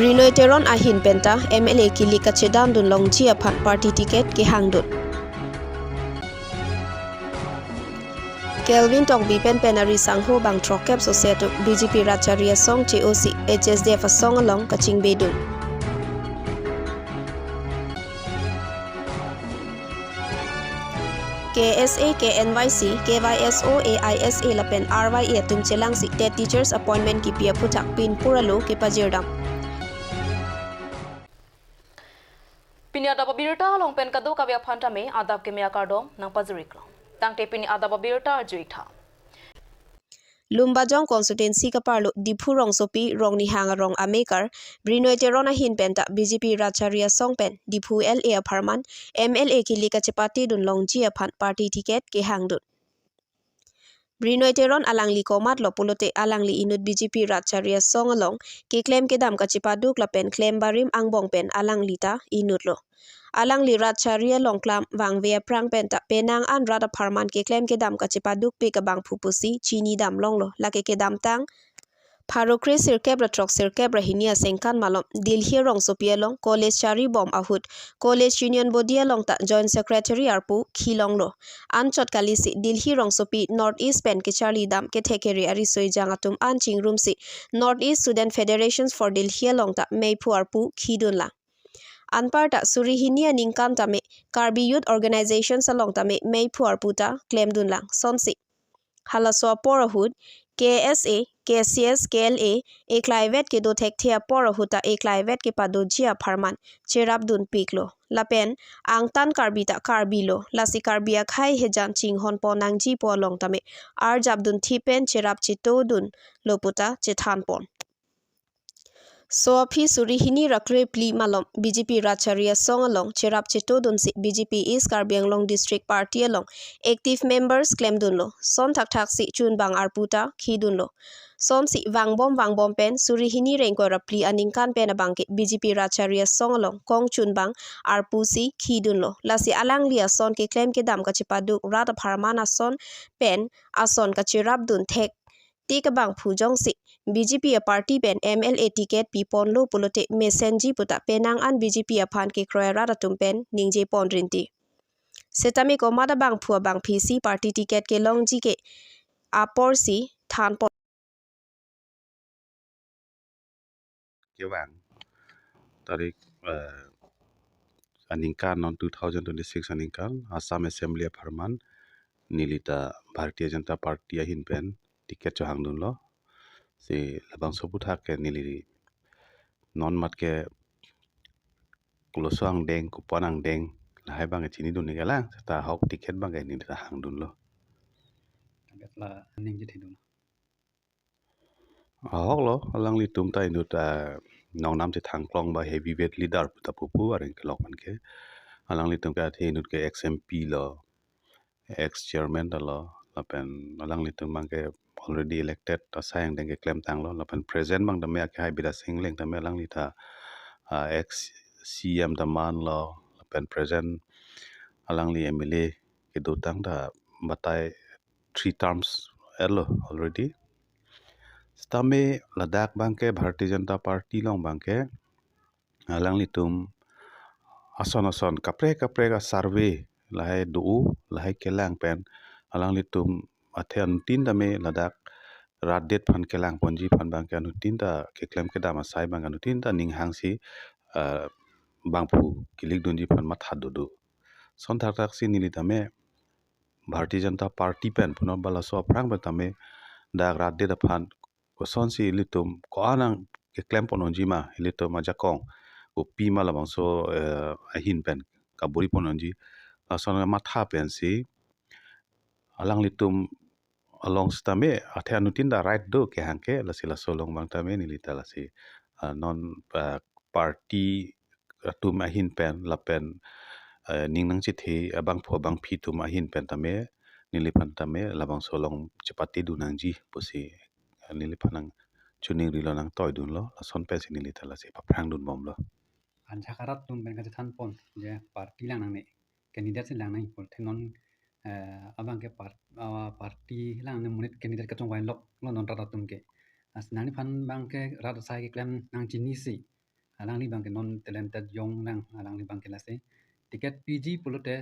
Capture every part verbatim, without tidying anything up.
Binoy Teron ahin penta M L A kilik kachedandun longji aphan party ticket kehangdun. Kelvin Tokbi pen penari sangho bang throkkep sose atum B J P Rat Chari Asong che-osi H S D F asong along kachingbedun. K S A, K N Y C, K Y S O, A I S A lapen R Y A atum chelangsi TET teachers appointment kipi aphuthak pinpur alo kepajirdam. Pini adap abirta along pen kadokave aphan tame adap keme akardom nangpajiriklo. Tangte pini adap abirta arju-ik tha. Lumbajong constituency kaparlo Diphu rongsopi Rongnihang arong amekar Binoy Teron ahin penta B J P Rat Chari Asong pen Diphu L A apharman M L A kilik kachepatedun longji aphan party ticket kehangdun. Binoy Teron alangli komatlo pulote alangli inut B J P Rat Chari Asong along keklem kedam kachepaduk lapen klem barim angbong pen alangli ta inutlo. Alangli Rat Chari along klam vangve aphrang penta penang an rat apharman keklem kedam kachepadukpik abangphu pusi chinidam longlo. Lake kedamtang pharo kre sirkep ra throk sirkep ra hini aningkan malom Delhi rongsopi along college charibom ahut college union body along ta joint secretary arpu khilonglo. Anchot kalisi Delhi rongsopi North East pen kecharlidam kethek kere ariso ejang atum an chingrumsi North East Student Federations for Delhi along ta meiphu arpu khidunlang. Anparta suri hini aningkan tame Karbi Youth Organizations along tame meiphu arpu ta klemdunlang. Sonsi halaso apor ahut K S A, K C S, K L A eklaivet kedo thekthe apor ahut ta eklaivet kepadoji apharman cherapdunpiklo. Lapen angtan Karbi ta Karbi lo. Lasi Karbi akhei hejan chinghonpon nangjipo along tame arjapdunthi pen cherap chetodunlo puta chethanpon. So aphi suri hini ra kre phli malom B J P Rat Chari Asong along cherap chetodunsi B J P East Karbi Anglong District Party along active members klemdunlo. Son thakthaksi chunbang arpu ta khidunlo. Sonsi vangbom vangbom pen suri hini ra ingkoi ra phli aningkan pen abangke B J P Rat Chari Asong along kong chunbang arpusi khidunlo. Lasi alangli ason keklem kedam kachepaduk rat apharman ason pen ason kacherapdun thektik abangphu jongsi B J P aparty pen M L A ticket piponlo pulote mesenji puta penang an B J P aphan kekroi arat atum pen ningjeponrinti. Setame komat abangphu abangphisi party ticket kelongji ke aporsi thanpon. Kevang tarik, eh, aningkan non two thousand twenty-six aningkan Assam Assembly apharman neli ta Bharatiya Janata Party ahin pen ticket chohangdunlo. Si labangso aphuthak ke neli non mat ke koloso angdeng, kopi angdeng, lahai abangke chinidun neke lang, seta ahok ticket abangke neli ta hangdunlo. Target la ningje thidun. Ahoklo, alanglitum ta inut, ah, nongnam chethangklong ba heavyweight leader puta pupu areng kelok manke. Alanglitum ke athe inut ke ex M P lo, ex chairman ta lo, lapen alanglitum abangke already elected, asai angdeng keklemtanglo, lapen present abang tame akehai Bidya Sing Engleng tame alangli ta, ah, ex C M ta manlo, lapen present alangli M L A kedotang ta batai three terms etlo already. Setame ladak abangke Bharatiya Janata Party along abangke alanglitum ason ason kaprek kaprek asurvey lahai do, lahai kelang pen alanglitum athe anuttin tame ladak rat adet aphan kelangponji aphan abangke anuttin ta keklem kedam asai abang anuttin ta ning hangsi, eh, bangphu kilikdunji aphan matha dodo. Son thakthaksi neli tame Bharatiya Janata Party pen punon balaso aphrang pen tame dak rat adet aphan kosonsi ilitum ko-an nangkeklem pononji ma, ilitum ajakong kopima labangso, eh, ahin pen kabor-i pononji, lason matha pensi alanglitum along setame athe anuttin ta right do kehang ke, lasi laso along abang tame neli ta lasi, ah, non, ah, party atum ahin pen lapen, eh, ning nangchethe abangphu abangphi atum ahin pen tame neliphan tame labangso along chepatedun nangji pusi, eh, neliphan nangchiningrilo nangtoidunlo, lason pensi neli ta lasi paphrangdunbomlo. Anchak arat atum pen kachethanpon je party lang nangne, candidate si lang nangji pulote non, eh, abangke par-, ah, party lang nangne monit candidate kachongvai loklo non rat atum ke. Lasi nangliphan abangke rat asai keklem nangchinisi Alangli abangke non talented young nang, alangli abangke lasi ticket piji pulote,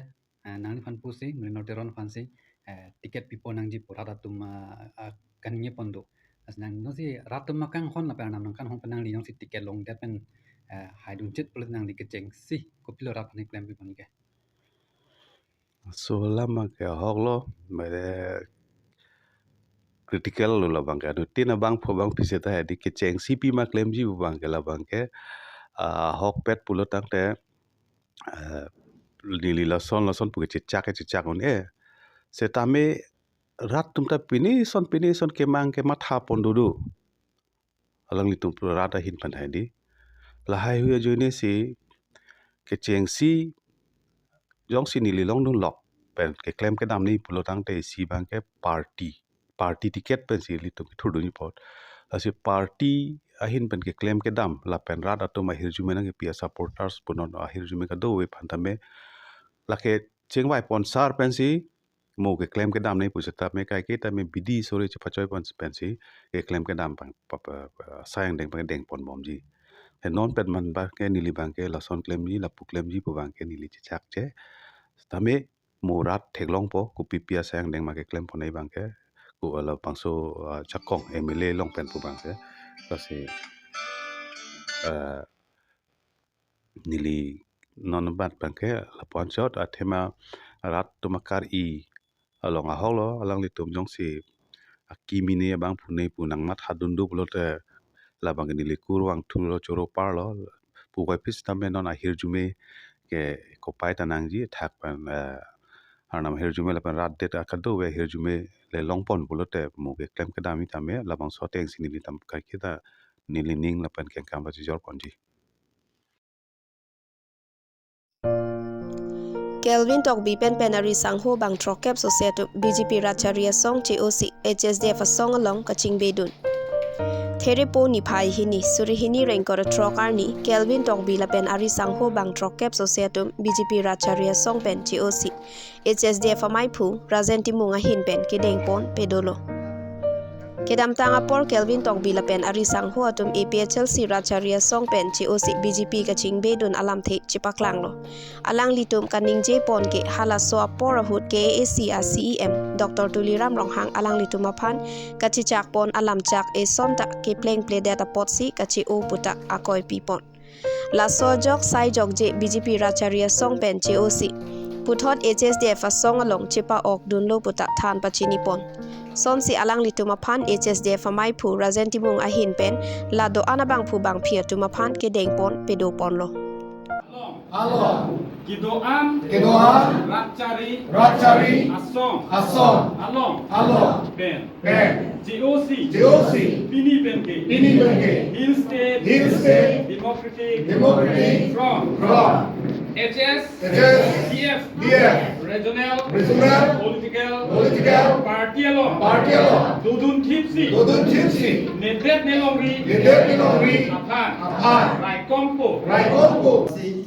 eh, nangliphan pusi, Mrinal Teron aphansi, eh, ticket pipo nangji pu rat atum, ah, ah, kaningje pon do. Lasi nang jongsi rat atum akanghon lapen arnam nangkanghon pen nangli jongsi ticket longdet pen, eh, haidunchit pulote nangli kechengsi kopilo rat aphan klempi pon ke? So, labangke ahoklo, mere critical lo labangke. Anuttin abangphu abangpi seta hedi kechengsi pima klemji pu abangke labangke, ah, ahokpet pulo tangte, eh, neli lason lason pu kechechak kechechak un-e. Setame rat atum ta pini son pini son kemang kematha pon dodo. Alanglitum pu rat ahin pen hedi. Lahai hui ajoinesi kechengsi jongsi neli longdunlok pen keklem kedam nangji pulo tangte isi abangke party, party ticket pensi ilitum kethurdunji apot. Lasi party ahin pen keklem kedam lapen rat atum ahirjume nangkepi a-supporters punon ahirjume kadokave aphan tame lake chingvai pon sar pensi mo keklem kedam nangji pu setame kaike tame bidi sore chepachoi pon pensi keklem kedam pang pa, pa, pa, asai angdeng pang deng pon bomji. Te non pen man abangke neli abangke lason klemji lapu klemji pu abangke neli chechakche. Tame mo rat theklongpo kopipi asai angdeng ma keklem pon nangji abangke, ko labangso, ah, chakong M L A along pen pu abangke. Lasi, ah, neli non bat abangke lapu-an chot athema rat atum akar-i along ahoklo, alanglitum jongsi akimi ne abangphu ne pu nangmathadun do pulote labangke neli kurvangthulo choro parlo pu koi pis tame non ahirjume ke kopai ta nangji thak pen, eh, arnam ahirjume lapen rat det akadokave ahirjume le long pon pulote mo keklem kedam nangji tame labangso atengsi neli tam kaike ta neli ning lapen kengkam ta chijor ponji. Kelvin Tokbi pen pen ari sangho bang throkkep sose atum B J P Ratchari Asong che-osi H S D F asong along kachingbedun. Therepo niphai hini suri hini rengkor throk arni Kelvin Tokbi lapen ari sangho bang throkkep sose atum B J P Ratchari Asong pen che-osi H S D F amaiphu Rajen Timung ahin pen kedeng pon pedolo. Kedamtang apor Kelvin Tokbi lapen ari sangho atum A P H L C Ratchari Asong pen che-osi B J P kachingbedun alamthe chepaklanglo. Alanglitum kaningje pon ke halaso apor ahut K A A C a C E M Doctor Tuliram Ronghang alanglitum aphan kachechak pon alamchak eson ta keplengpledet apotsi kache-o puta akoi pi pon. Laso ajok sai jokje B J P Ratchari Asong pen che-osi puthot H S D F asong along chepa-okdunlo puta than pachini pon. Sonsi alanglitum aphan H S D F amaiphu Rajen Timung ahin pen la do-an abangphu bangphi atum aphan kedeng pon pedo ponlo. Along. Along. Kedo-an. Kedo-an. Ratchari. Ratchari. Asong. Asong. Along. Along. Pen. Pen. J O C. J O C. Pini pen ke. Pini pen ke. Hill State. Hill State. Democratic. Democratic. Front. Front. H S. H S. D F. D F. Regional. Regional. Political. Political. Party along. Party along. Dodun thipsi. Dodun thipsi. Nedet nelongri. Nedet nelongri. Aphan. Aphan. Raikompo. Raikompo. Si,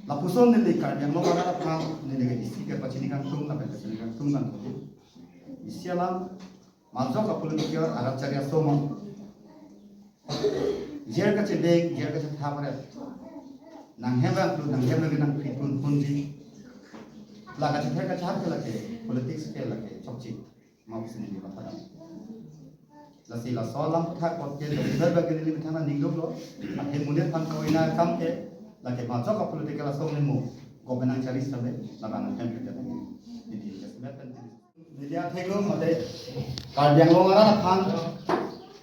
lapuson neli Karbi Anglong arat aphan, neli ke isi kepachini kangtung, lapen kachini kangtung nang. Isi alam, majok a-political arat chari asomon. Jer kachedeng, jer kachethap aret. Nanghem bang tu, nanghem lagi nang pripun punji. La kachether kachehap ke lake, politics ke lake, chokche. Mau sini di mata dam. Lasi laso alam pathak kot ke, lasi ber bagi neli methang na ningdok lo. Athe monit aphan koina kam ke, lake majok a-political asomon mo, governance chari sampai, laban nanghem ke jatang. Neli just met pen. Media theklong mate Karbi Anglong arat aphan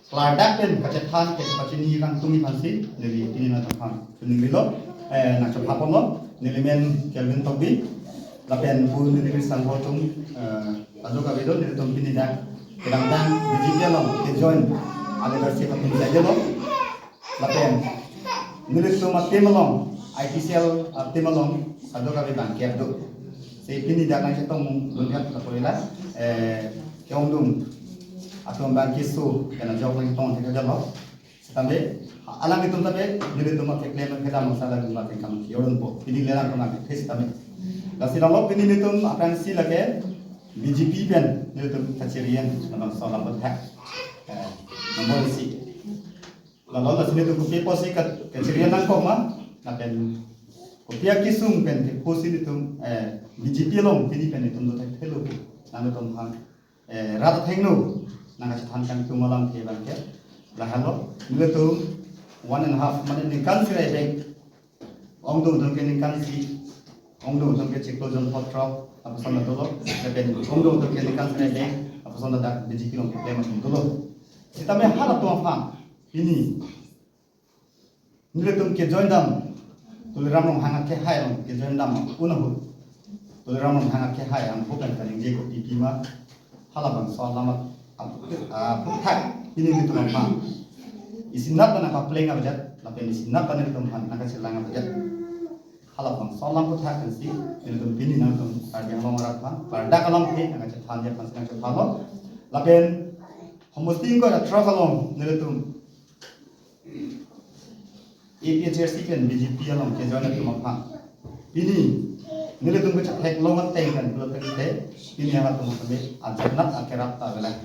klardak pen kachethan kepachini kangtungji aphansi neli pini nangtum aphan choningrilo, eh, nangchomhapon lo, neli men Kelvin Tokbi lapen pu neli sangho atum, eh, ajok avedon nelitum pini dak kedamtang B J P along ke-join a-leadership atum saidelo. Lapen nelitum a-team along, I P C L a-team along, sado kali bangkep do. Si pini dak nangchetongdun dak kapoila, eh, ke-ongdung atum bang keso, kena jok nangchetong thek jalo. Setame, alanglitum tame, nelitum a-keklem kedam masalah dun lapen kam kiorun po. Pini lelang kona ke, setame. Lasi lalu pini nelitum aphrangsi lake B J P pen, nelitum kachirian, nabang solam pathak. Eh, nomor isi. Lalo lasi nelitum kopi apotsi ka, kachiri nangkok ma, lapen kopi akesung pen kepusi nelitum, eh, B J P along pini pen nelitum dothekthelo pu nangtum aphan, eh, rat athengno nangkachethan kangtung alamthe abangke lahelo, nelitum one and a half, mane ningkan sirai beng, ongdung atum ke ningkan isi, ongdung atum ke chiklo jon phongo throk aphuson dolo, lapen ongdung atum ke ningkan sirai beng aphuson dak B J P along keklem atum dolo. Sitame halatum aphan pini nelitum kejoin dam, Tuliram Ronghang akehai along kejoin dam un ahut, Tuliram Ronghang akehai angho pen kaningje kopi pima, halabangso alam aphuthak pini nelitum aphan isinat nangpapleng avedet, lapen isinat nelitum aphan nangkachelang avedet. Halabangso alam aphuthak pensi nelitum pini nangtum Karbi Anglong arat aphan, ladak alamthe nangkachethanji aphansi nangchethalo. Lapen homosti ingkoi ra throk along nelitum A P H L C pen B J P along kejoin atum aphan pini nelitum kachethek long ateng pen pulo tangte pini halatum aphan ajatnat akerap ta avelang.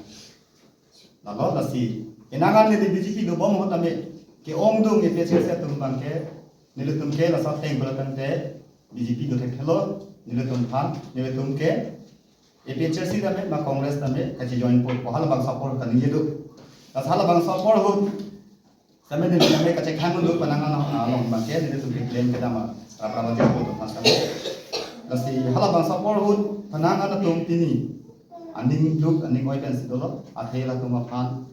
Lalo lasi kenangan neli B J P dobom ahut tame ke-ongdung A P H L C atum abangke nelitum ke laso ateng pulo tangte B J P dothekthelo, nelitum aphan, nelitum ke A P H L C tame ma Congress tame kachejoinpo pu halabangso apor kaningje do. Lasi halabangso apor ahut tame neli tame kachekhan do, penang an along abangke nelitum keklem kedam a, rap rap aja pu atum aphan tame. Lasi halabangso apor ahut penang an atum pini aning duk aning oi pensi dolo, athe latum aphan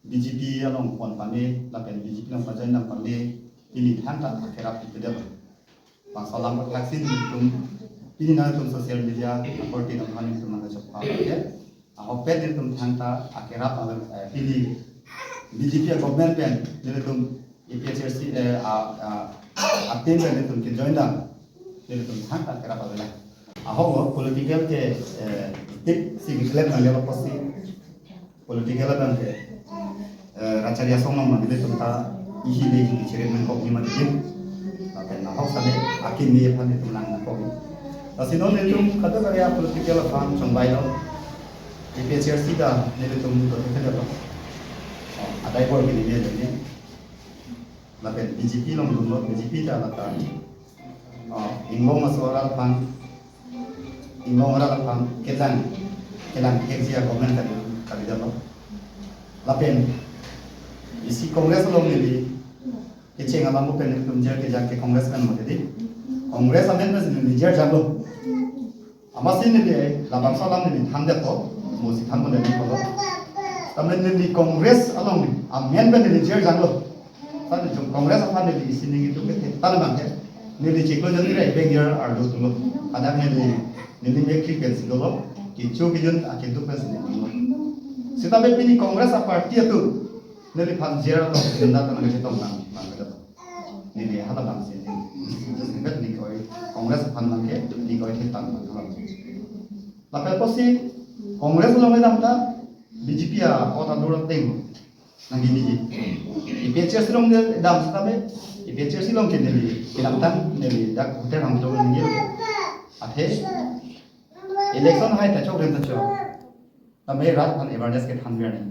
B J P along pon pame lapen B J P along pajoin dam pame, pini thangta akerap pipedetlo. Bangso alam aphuthak si nelitum pini nangtum social media akorte atum aphan nelitum nangkachepha ke, ahokpet nelitum thangta akerap ave, eh, pini B J P a-government pen nelitum A P H L C, eh, a, a, a-team pen nelitum kejoin dam, nelitum thangta akerap avelang. Ahok lo political ke, eh, tik si keklem nanglo apotsi political abangke, eh, rachari asong nang mandi tum ta ihi le ihi kachiri nangkok ni mati. Lapen ahok sale akin ni aphan nelitum nangkok. Lasi non nelitum kadokave a-political aphan chongbai lo. A P H L C ta nelitum dothekthelo. Oh, adai bor kini ni ni. Lapen B J P along dunlo, B J P ta lata, oh, inglong aso arat aphan, inglong arat aphan kelang, kelang kekji a-government kali, kalidetlo. Lapen isi Congress along neli kecheng alam pen nelitum jer kejak ke Congress pen mati di. Congress amen pen neli jer jaklo. Amatsi neli labangso alam neli thandetpo, mo si thanpo neli pulo. Tame neli Congress along amen pen neli jer jaklo. Sani jong Congress aphan neli isi ning itum ke tan abangke neli chiklo jon ni rai beng jer arlo tulo. Kadang neli, neli mekri pensi dolo, kecho kejun aketu pensi neli dolo. Sitame pini Congress a-party atum neliphan jer lo, jenda tan nangchetong nang, nang kedo. Neli halabangsi neli, neli koi, Congress aphan abangke neli koi thek tang nang halabangsi. Lapen apotsi Congress along kedam ta B J P a-ot adur ateng nangji neli. A P H L C along kedam sitame, A P H L C along ke neli kedamtang neli dak hotel hangto neli. Athe election hai ta chok rem ta chok. Tame rat aphan awareness kethan ber ni.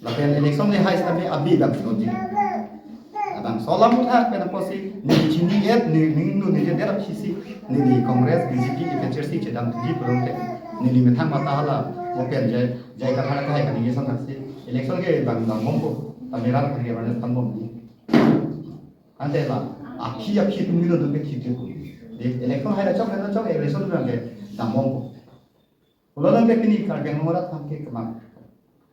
Lapen election le hai sitame abi bang soji. Labangso alam aphuthak pen apotsi neli chini et ni ning nu neli der aphi si neli Congress, B J P, A P H L C chedam thuji pulote neli methang mata hala open jai jai kathar kahai kaningje ason thaksi election ke bang dambom po, tame rat aphan awareness thanbom ni. Ante la aphi aphi atum ni do ke thip thip po. Election hai la chok hai la chok election bang ke dambom po. Pulo abangke pini Karbi Anglong arat aphan ke kemang,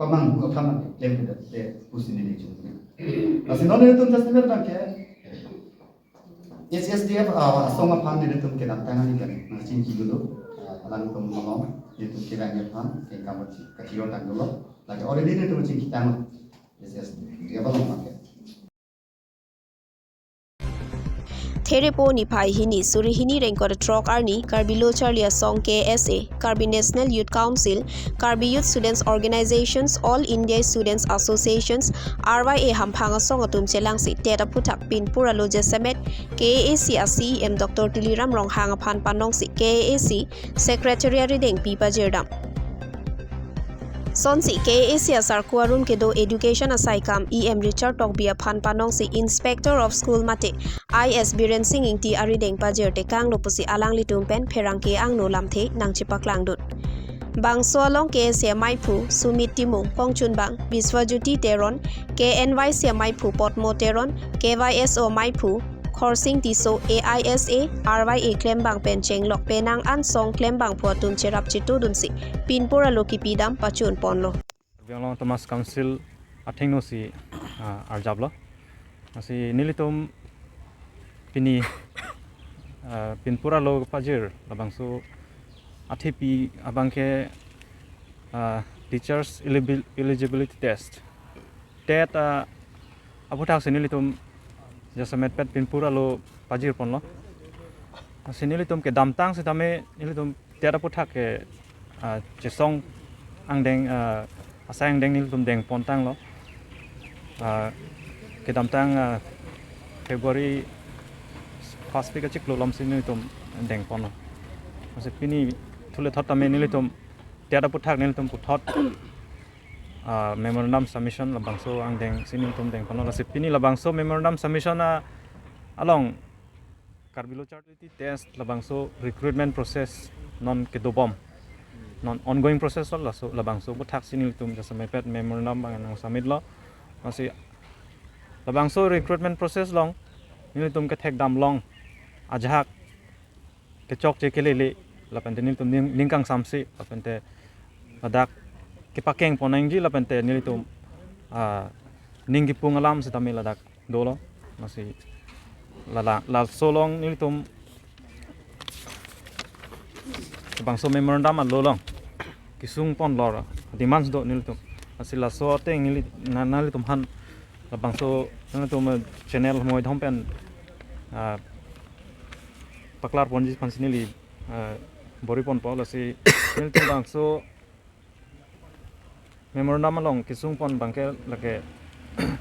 kemang hu aphan ke klem ke date pusi neli chunjung. Lasi non nelitum just neli abangke H S D F, ah, asong aphan nelitum kedamtang ani kan nangchingki dulu. Ah, alangtum malom nelitum kevang aphan ke kamar chi kachiro tang dulu. Lake already nelitum chingki tang H S D F along abangke. Therepo niphai hini suri hini ingkoi ra throk arni Karbi Lo Charli Asong K S A, Karbi National Youth Council, Karbi Youth Students Organizations, All India Students Associations, R Y A hamphang asong atum chelangsi TET aphuthak pinpur alo jasemet K A A C a-C E M Doctor Tuliram Ronghang aphan panongsi K A A C Secretary arideng pi pajirdam. Sonsi K A A C asarku arum kedo education asaikam E M Richard Tokbi aphan panongsi Inspector of School mate I S Biren Singh Ingti arideng pajir tekanglo pusi alanglitum pen pherangke angno lamthe nangchepaklangdun. Bangso along K A A C amaiphu Sumit Timung, kongchunbang Biswajyoti Teron, K N Y C amaiphu Potmo Teron, K Y S O amaiphu Khorsing Tisso, A I S A, R Y A klembang pen chenglok penang ansong klembangpo atum cherap chetudunsi pinpur alo kipidam pachunponlo. Karbi Anglong Autonomous Council athengno si, ah, arjaplo. Lasi nelitum pini, ah, pinpur alo pajir labangso athepi abangke, ah, Teachers Eligibil-, Eligibility Test, TET, ah, aphuthak si nelitum jasemetpet pinpur alo pajirponlo. Lasi nelitum kedamtang sitame nelitum TET aphuthak ke, ah, chesong angdeng, ah, asai angdeng nelitum dengpontanglo. Ah, kedamtang, ah, February first week achiklo alomsi nelitum dengponlo. Lasi pini thule thot tame nelitum TET aphuthak nelitum puthot, ah, memorandum submission labangso angdeng si nelitum dengponlo. Lasi pini labangso memorandum submission, ah, along Karbi Lo Charli Test labangso recruitment process non kedobom, non ongoing process lo, laso labangso aphuthak si nelitum jasemetpet memorandum abang nang submitlo. Lasi labangso recruitment process along nelitum kethekdam along ajahak kechokche kelele lapente nelitum ning, ning kangsamse lapente ladak kepakengpon nangji lapente nelitum, ah, ning kipung alam sitame ladak dolo. Lasi lala, laso along nelitum labangso memorandum alo along kesungponlo, demands do nelitum. Lasi laso ateng neli, na, nanglitum aphan labangso nelitum, eh, channel moi dhom pen, ah, paklarponji aphansi neli, ah, bor-iponpo. Lasi nelitum labangso memorandum along kesungpon abangke lake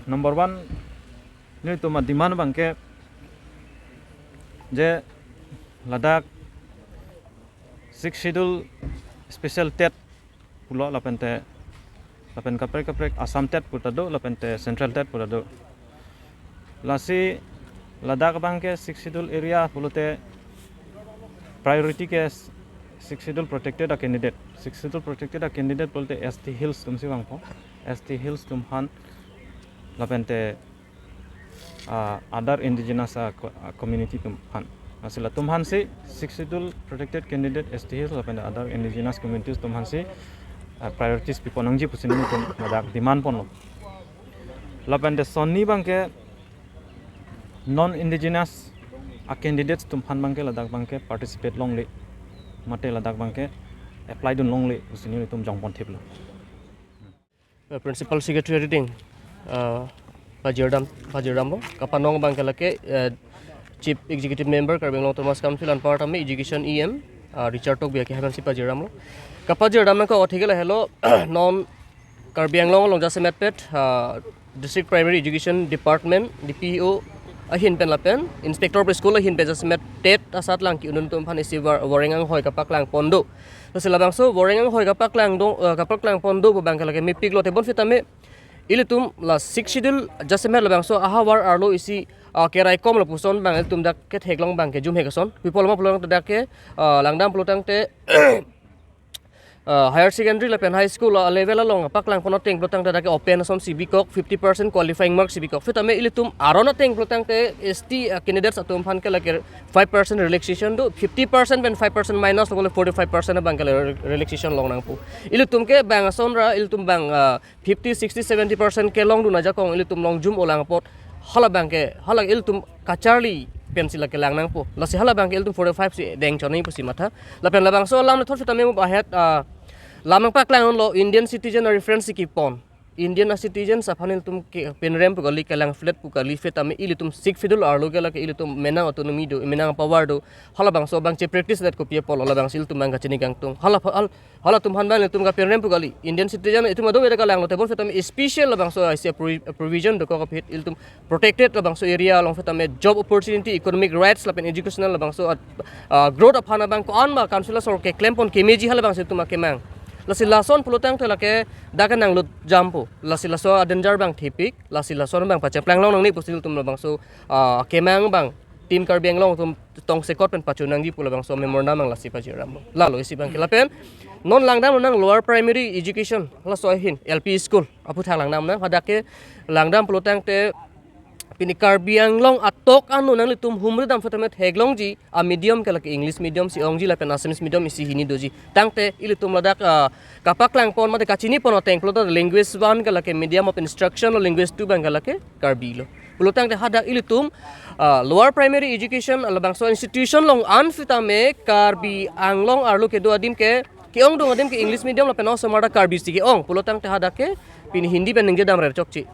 number one, nelitum ademand abangke je ladak Sixth Schedule special TET pulo lapente lapen kaprek kaprek Assam TET pu ta do lapente Central TET pu ta do. Lasi ladak abangke Sixth Schedule area pulote priority ke Sixth Schedule protected a candidate. Sixth Schedule protected a candidate pulote S T Hills atumsi vangpo. S T Hills atum aphan lapente, ah, other indigenous, ah, co-, ah, community atum aphan. Lasi latum aphansi Sixth Schedule protected candidate S T Hills lapen other indigenous communities atum aphansi, ah, priorities pipon nangji pusi nelitum ladak demand ponlo. Lapente sonni abangke non indigenous a candidates atum aphan abangke ladak abangke participate longle mate ladak abangke apply dun longle pusi nelitum jongpon thiplo. Uh, Principal Secretary arideng, uh, pajirdam, pajirdamlo. Kapanong abangke lake, uh, Chief Executive Member Karbi Anglong Autonomous Council anparta me Education E M, uh, Richard Tokbi akehai aphansi pajirdamlo. Kapajirdam abangke othike lahelo, non Karbi Anglong along jasemetpet, uh, District Primary Education Department, D P E O ahin pen lapen Inspector of School ahin pen jasemet TET asatlang ki-un atum aphan isi war-, wareng anghoi kapaklangpon do. Lasi labangso wareng anghoi kapaklang do, eh, kapaklangpon do pu abangke lake mepiklo, tebon sitame ilitum la Sixth Schedule jasemet labangso ahavar arlo isi, ah, keraikom lapuson abang ilitum dak ketheklong abangke jumhek ason. Pi apotlo ma pulo tangte dak ke, ah, langdam pulo tangte, ah, higher secondary lapen high school a level along paklangpon ateng pulo tangte dak ke open ason si bikok, fifty percent qualifying mark si bikok. Sitame ilitum aron ateng pulo tangte S T, ah, candidates atum aphan ke lake five percent relaxation do, fifty percent pen five percent minus lo, forty-five percent abangke le relaxation long nangpo. Ilitum ke bang ason ra, ilitum bang, ah, fifty, sixty, seventy percent kelongdun ajakong ilitum longjum-o lang apot hala abangke, hala ilitum kacharli pensi lake lang nangpo. Lasi hala abangke ilitum forty-five si dengchon nangji pusi matha. Lapen labangso alam le thot sitame mo ahet, ah, lam nangpaklang lo Indian citizen a reference si kepon. Indian a citizens aphan ilitum ke penrem pu kali, kelang flat pu kali, sitame ilitum Sixth Schedule arlo ke lake ilitum menang autonomy do, menang power do. Hala bangso abang che-practice det kopi apotlo, labangsi ilitum abang kachini kangtung. Hala pha-, hal-, halatum aphan abang ilitum kapenrem pu kali. Indian citizen itum ado beda kalanglo, tebon sitame special labangso isi provi-, provision dokok aphi ilitum protected labangso area along, sitame job opportunity, economic rights lapen educational labangso at-, ah, growth aphan abang ko-an ma council asor keklempon kemeji hala abangsi ilitum akemang. Lasi lason pulotangte lake dak nanglut jampo. Lasi laso a-danger abang thepik, lasi lason abang pacheplang long nangne pusi ilitum labangso, ah, kemang abang Team Karbi Anglong atum tongsekot pen pacho nangji pu labangso memorandum abang lasi pachiramlo. Lalo isi abangke lapen non langdamnang lower primary education laso ahin L P school aphuthak langdamnang, hadak ke langdam pulotangte pini Karbi Anglong atok ano nanglitum humri dam phuthak theklongji a-medium ke lake English medium si ongji lapen Assamese medium isi hini doji. Tangte ilitum ladak, ah, kapaklang pon mate kachini pon ateng pulote language one ke lake medium of instruction lo, language two abang ke lake Karbi lo. Pulotangte hadak ilitum, ah, lower primary education labangso institution along an sitame Karbi Anglong arlo kedo adim ke, ke-ongdung adim ke English medium lapen osomar ta Karbi si ke-ong. Pulotangte hadak ke pini Hindi pen ningje damrer chokche.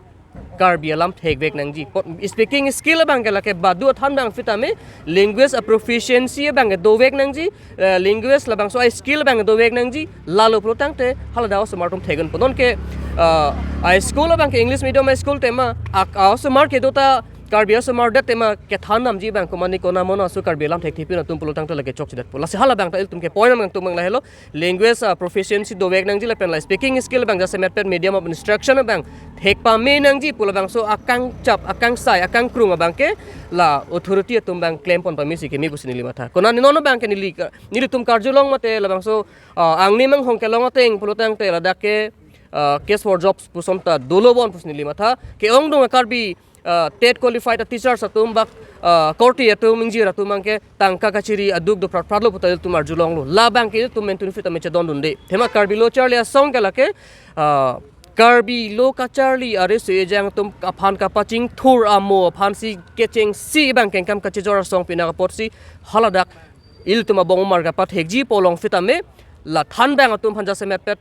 Karbi alam thekvek nangji. Po-, speaking skill abang ke lake badu athan abang sitame language a-proficiency abang ke dovek nangji, eh, language labangso a-skill abang ke dovek nangji. Lalo pulotangte hala dak osomar atum thek-un po. Non ke, ah, a-school abang ke English medium a-school tema, ak-, a-osomar kedo ta Karbi osomar det tema kethan damji abang komane kona mono aso Karbi alam thekthipin atum pulotangte lake chokchedetpo. Lasi hala abang ta ilitum ke point abang atum abang lahelo. Language, ah, proficiency dovek nangji lapen la speaking skill abang jasemet pen medium of instruction abang thek pame nangji pu labangso akangchap, akangsai, akangkrung abang ke la authority atum abang klem pon pame si keme pusi neli matha. Konat non abang ke neli ka-, nelitum karjulong mate labangso, ah, angni manghong kelong ateng pulotangte ladak ke, ah, case for jobs puson ta dolo bon pusi neli matha. Ke-ongdung Karbi, ah, TET qualified a-teachers atum bak, ah, korte atum ingjir atum abang ke tangka kachiri aduk do prat prat lo puta ilitum arjulonglo. La abang ke ilitum mentun fit ame chedondunde. Thema Karbi lo charli asong ke lake, ah, Karbi lo kacharli are so ejang atum aphan kapachingthur amo aphan si kechengsi abang kengkam kachejor asong pina apotsi hala dak ilitum abong umar kapathekji pu along sitame la than abang atum aphan jasemet pen,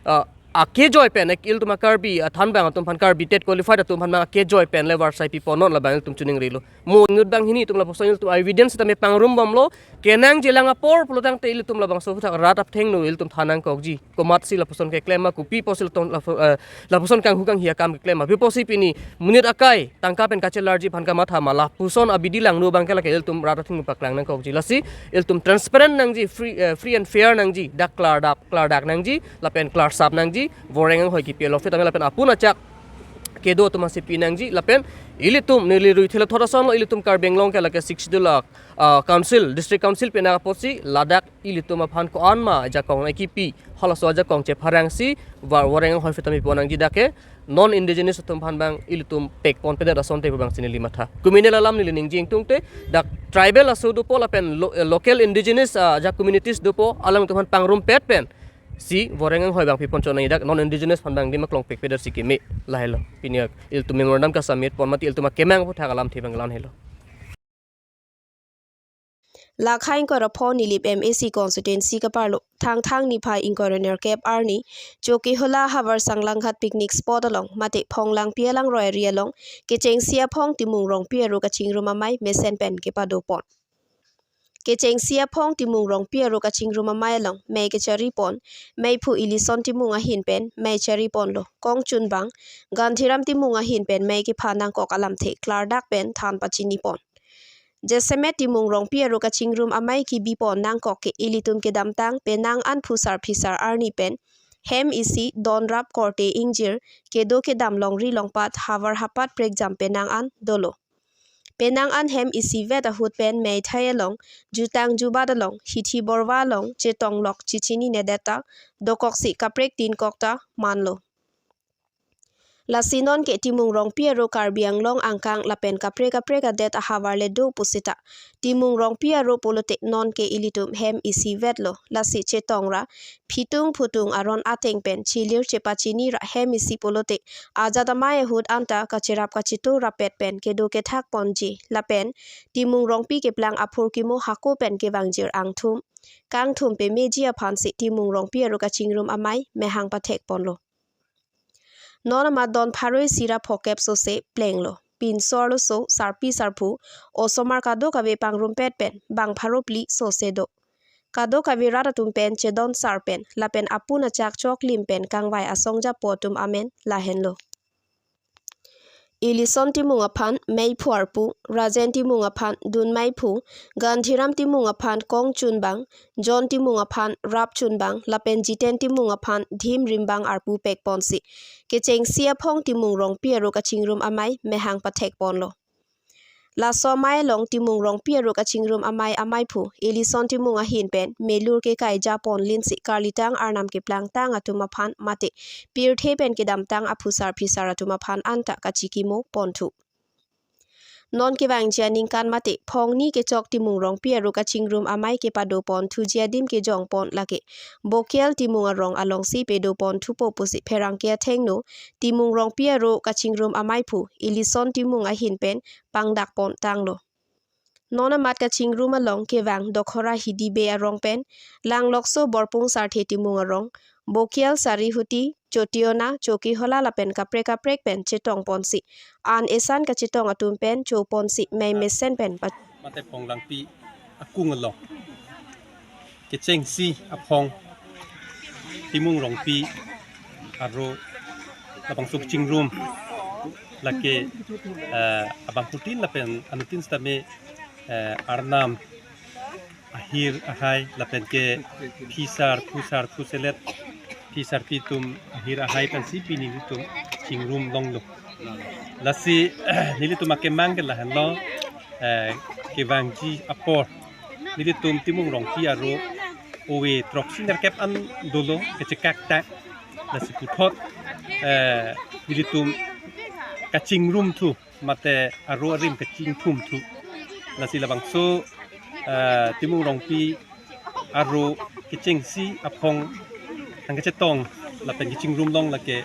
ah, akejoi pen ek ilitum a-Karbi, ah, than abang atum aphan Karbi TET qualified atum aphan abang akejoi pen le varsai pi pon non labang ilitum chuning rilo. Mo inut banghini atum lapuson ilitum evidence sitame pangrum bomlo, kenangjilang apor pulotangte ilitum labangso aphuthak rat athengno ilitum than nangkokji. Komatsi lapuson keklem ma, kopi pusi ilitum lapu-, eh, lapuson kanghu kanghi akam keklem ma. Pi pusi pini monit akai tangka pen kachelarji aphan kamatha ma, lapuson abidi langno abang ke lake ilitum rat athengno paklang nangkokji. Lasi ilitum transparent nangji, free, eh, free and fair nangji, dak klardap, klardak nangji, lapen klarsap nangji, voreng anghoi kipi along sitame lapen apun achak kedo atum aphan si pi nangji, lapen ilitum neli rui thelo thot asonlo, ilitum Karbi Anglong ke lake Sixth Schedule, ah, council, district council pina apotsi ladak ilitum aphan ko-an ma ajakong nangkipi, halaso ajakong chepharangsi, va-, voreng anghoi sitame pon nangji dak ke, non indigenous atum aphan abang ilitum pek ponpedet asonte pu abang si neli matha. Kuminel alam neli ningje ingtungte, dak tribal aso dopo lapen lo-, eh, local indigenous, ah, ajak communities dopo, alangtum aphan pangrumpet pen si voreng anghoi abang pi pon chot nangji, dak non indigenous aphan abang dim aklong pekpedet si keme, lahelo. Pini ilitum memorandum ka-submit pon mate ilitum akemang aphuthak alamthe abang la-an helo. Lakha ingkoi ra pho Nilip M A C constituency kaparlo, Thangthang niphai ingkoi ra nerkep arni, Chokihola havar Sanglanghat picnic spot along mate Phonglangpi alangroi ari along kechengsi aphong Timung Rongpi aro kachingrum amei mesen pen kepado pon. Kechengsi aphong Timung Rongpi aro kachingrum amei along mei kechari pon meiphu Ilison Timung ahin pen mei chari ponlo. Kongchunbang Gandhiram Timung ahin pen mei kepha nangkok alamthe klardak pen than pachini pon. Jasemet Timung Rongpi aro kachingrum amei kebi pon nangkok ke ilitum kedamtang penang an phusar phisar arni pen hem isi donrap korte ingjir kedo kedam longri longpat havar hapat prekjam penang an dolo. Penang an hem isivet ahut pen meithai along, jutang jubat along, hithi borva along, chetong lok chichininedet ta, dokoksi kaprek tin kok ta manlo. Lasi non ke Timung Rongpi aro Karbi Anglong angkang lapen kaprek kaprek adet ahavar le do pusita, Timung Rongpi aro pulote non ke ilitum hem isivetlo, lasi chetong ra, phitung phutung aron ateng pen chilir chepachini ra hem isi pulote, ajat amei ahut anta kacherap kachitur rapet pen kedo kethak ponji lapen Timung Rongpi keplang aphurkimo hako pen kevangjir angthum kangthum pemeji aphan si Timung Rongpi aro kachingrum amei mehang pathek ponlo. Non amat don pharo isi ra phokep sose plenglo. Pinso arloso, sarpi sarpo, osomar kadokave pangrumpet pen bang pharo phli sose do. Kadokave rat atum pen chedon sar pen lapen apun achak choklim pen kangvai asong japo atum amen lahenlo. Elison Timung aphan meiphu arpu, Rajen Timung aphan dunmeiphu, Gandhiram Timung aphan kongchunbang, John Timung aphan rapchunbang, lapen Jiten Timung aphan dhimrimbang arpu pekponsi kechengsi aphong Timung Rongpi aro kachingrum amei mehang pathekponlo. Laso amei along Timung Rongpi aro kachingrum amei ameiphu Elison Timung ahin pen melur kekai japon linsi karlitang arnam keplangtang atum aphan mate pirthe pen kedamtang aphusar phisar atum aphan anta kachikimo ponthu. Non kevangji aningkan mate phongni kechok Timung Rongpi aro kachingrum amei kepadoponthuji adim kejongpon lake Bokial Timung arong alongsi pedoponthupo pusi pherangke athengno Timung Rongpi aro kachingrum ameiphu Elison Timung ahin pen pangdakpontanglo. Non amat kachingrum along kevang Dokhora Hidi Bey arong pen Langlokso Borpung Sarthe Timung arong, Bokial Sarihuti, Chotiona, Chokihola lapen kaprek kaprek pen chetongponsi an esan kachetong atum pen choponsi mei mesen pen pa- Mate Phonglangpi akung along kechengsi aphong Timung Rongpi aro labangso kachingrum lake, eh, abangphutin lapen anuttin sitame, eh, arnam ahir ahai lapen ke phisar phusar phuselet phisarpi atum ahir ahai pensi pini nelitum chingrum longlo. Lasi nelitum akemang ke lahenlo, eh, kevangji apor nelitum Timung Rongpi aro ove throksi nerkep an dolo kechekak ta. Lasi puthot, eh, nelitum kachingrumthu mate aro arim kachingthumthu. Lasi labangso, eh, Timung Rongpi aro kechengsi aphong nangkachetong lapen kachingrum long lake,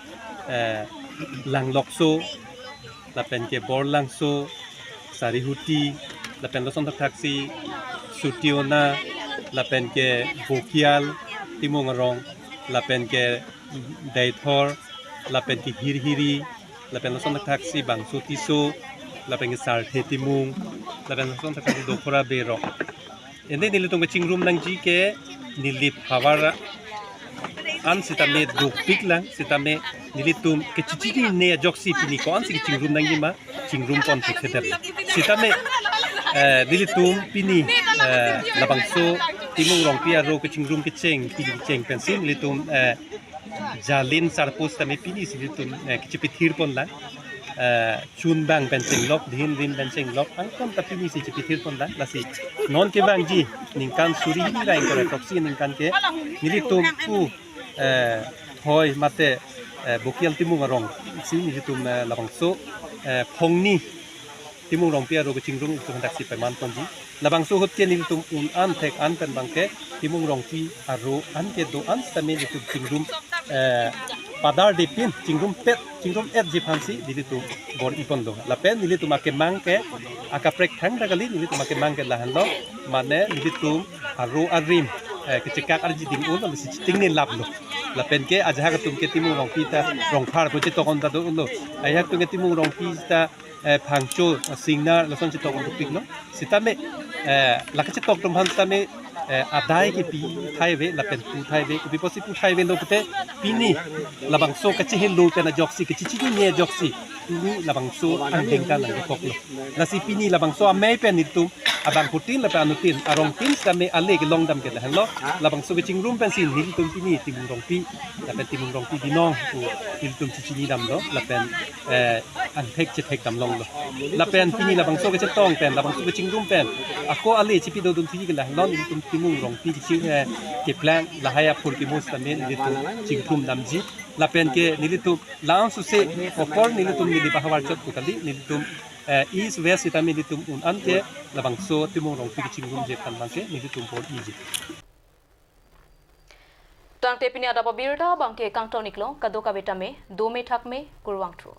eh, Langlokso lapen ke Borlangso, Sarihuti, lapen lason thakthaksi Chotiona, lapen ke Bokial Timung arong, lapen ke Deithor, lapen ke Hirhiri, lapen lason thakthaksi Bangso Tisso, lapen ke Sarthe Timung, lapen lason thakthaksi Dokhora Bey arong. Ende nelitum kachingrum nangji ke neli phavar an sitame dopik lang, sitame nelitum kechichinine ajoksi pini ko-ansi kachingrum nangji ma chingrumpon thekthedet. Sitame, eh, nelitum pini, eh, labangso Timung Rongpi aro kachingrum kecheng, pini kecheng pensi nelitum, eh, jalin sarpo sitame pini si nelitum, eh, kachipithirpon lang. Eh, chunbang pen chenglok, dhimrim pen chenglok, angkon ta pini si chipithirpon lang. Lasi non kevangji ningkan suri hini ra ingkoi ra throksi ningkan ke nelitum pu, eh, hoi mate, eh, Bokial Timung arongsi nelitum, eh, labangso, eh, phongni Timung Rongpi aro kachingrum itum thakthaksi pemanponji. Labangso ahut ke nelitum un an thek an pen abangke Timung Rongpi aro an kedo an sitame nelitum chingrum, eh, padardepin, chingrumpet, chingrum-etji aphansi nelitum bor-iponlo. Lapen nelitum akemang ke akaprek thangta kali, nelitum akemang ke lahenlo, mane nelitum aro arim, eh, kechekak arji ding un, lasi chitingnelaplo. Lapen ke ajahak atum ke Timung Rongpi ta rongphar pu chetokon ta dolo. Ajahak atum ke Timung Rongpi ta, eh, phangcho, eh, singnar, lason chetokon dopiklo. Sitame, eh, la kachetok atum aphan sitame, eh, adai kepi thai ave, lapen pu thai ave, kopi pusi pu thai avelo pute pini labangso kachehelo pen ajoksi, kachichinine ajoksi, pini labangso angdeng ta nangkoklo. Lasi pini labangso amei pen nelitum abangphutin lapen anuttin arongtin sitame ale kelongdam ke lahenlo. Labangso kachingrum pensi nelitum pini Timung Rongpi lapen Timung Rongpi binong pu nelitum chichinidamlo lapen, eh, angthek chethekdam longlo. Lapen pini labangso kachetong pen, labangso kachingrum pen ako ale chipidodunthuji ke lahenlo, nelitum Timung Rongpi kaching, eh, keplang lahai aphurkimo sitame nelitum chingthumdamji. Lapen ke nelitum la-an suse apor nelitum neli bahavar chot pu kali, nelitum, eh, East West sitame nelitum un an ke labangso Timung Rongpi kachingrumji aphan abangke nelitum bor-iji. Tangte pini adap abirta abangke kangton-iklo, kadokave tame dome thakme, kurvangthu.